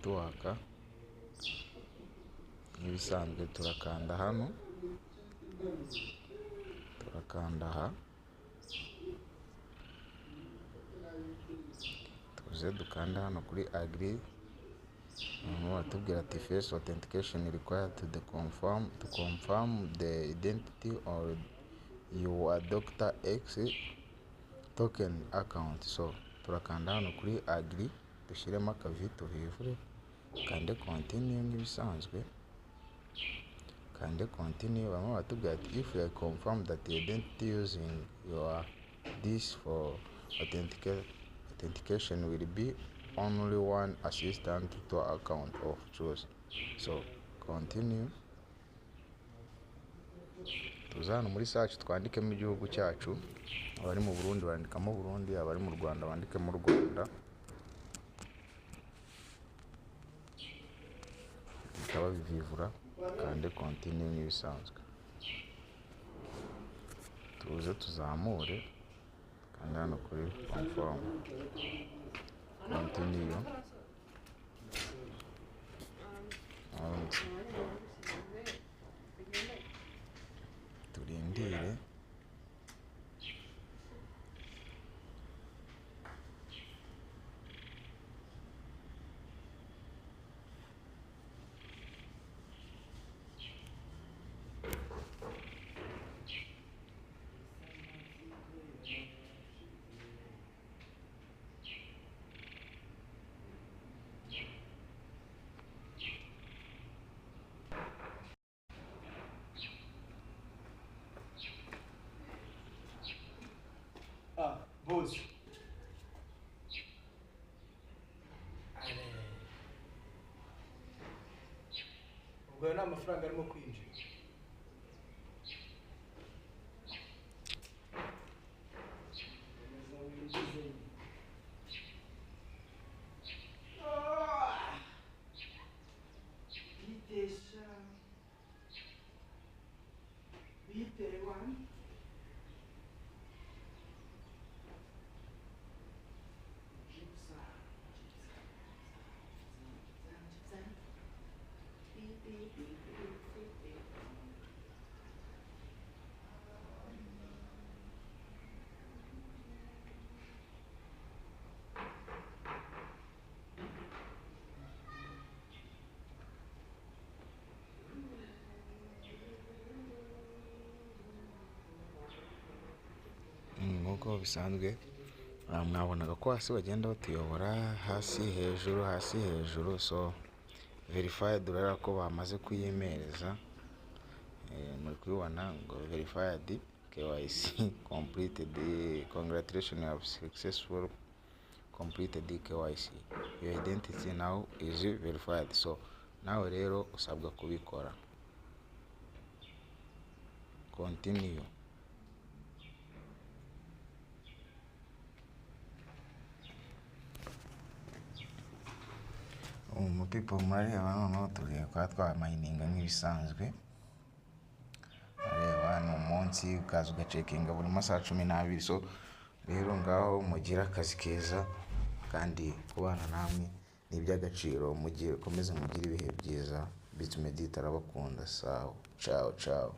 Network. Nk'ibisanzwe turakanda hano, turakanda aha, tuze dukanda hano kuri agree. Noneho baratubwira ati face authentication required to confirm the identity or your Dr X token account. So turakanda hano kuri agree, dushyiremo akavi, tuvivure, kande continue nk'ibisanzwe, kande continue. Bamwe baratubwira ati if you confirm that the identity using your this for authentication will be only one assistant to account of choose. So continue. Tuza hano muri search, twandikemo igihugu cyacu. Abari mu Burundi bandikamo Burundi, abari mu Rwanda bandikemo Rwanda. Bikaba bivivura, kande continue nk'ibisanzwe. Tuze tuzamure, kanda hano kuri confirm, continue. Aramutse. Turindire. Ah, boss. Ale. Ubwo ayo ni amafaranga arimo kwinjira. Komeza winjize. Ah! Bite sha. Bite wan. Jipsa. Jipsa. Jipsa. Beep, beep, beep, beep, beep, beep. Nk'uko bisanzwe, mwabonaga ko hasi bagenda batuyobora, hasi hejuru, hasi hejuru. So verified, urabona ko bamaze kuyimereza. Muri kubibona ngo verified KYC completed, congratulations, you have successful completed KYC, your identity now is verified. So nawe rero usabwa kubikora. Continue. Umu people, murareba noneho tugiye kuba twamayininga nk'ibisanzwe. Murareba ni umunsi ukaza ugacekinga buri masaha 12. So rero ngaho mugire akazi keza, kandi kubana namwe ni iby'agaciro. Mugire, komeze mugire ibihe byiza. Bitumedita arabakunda. Sawa, ciao ciao.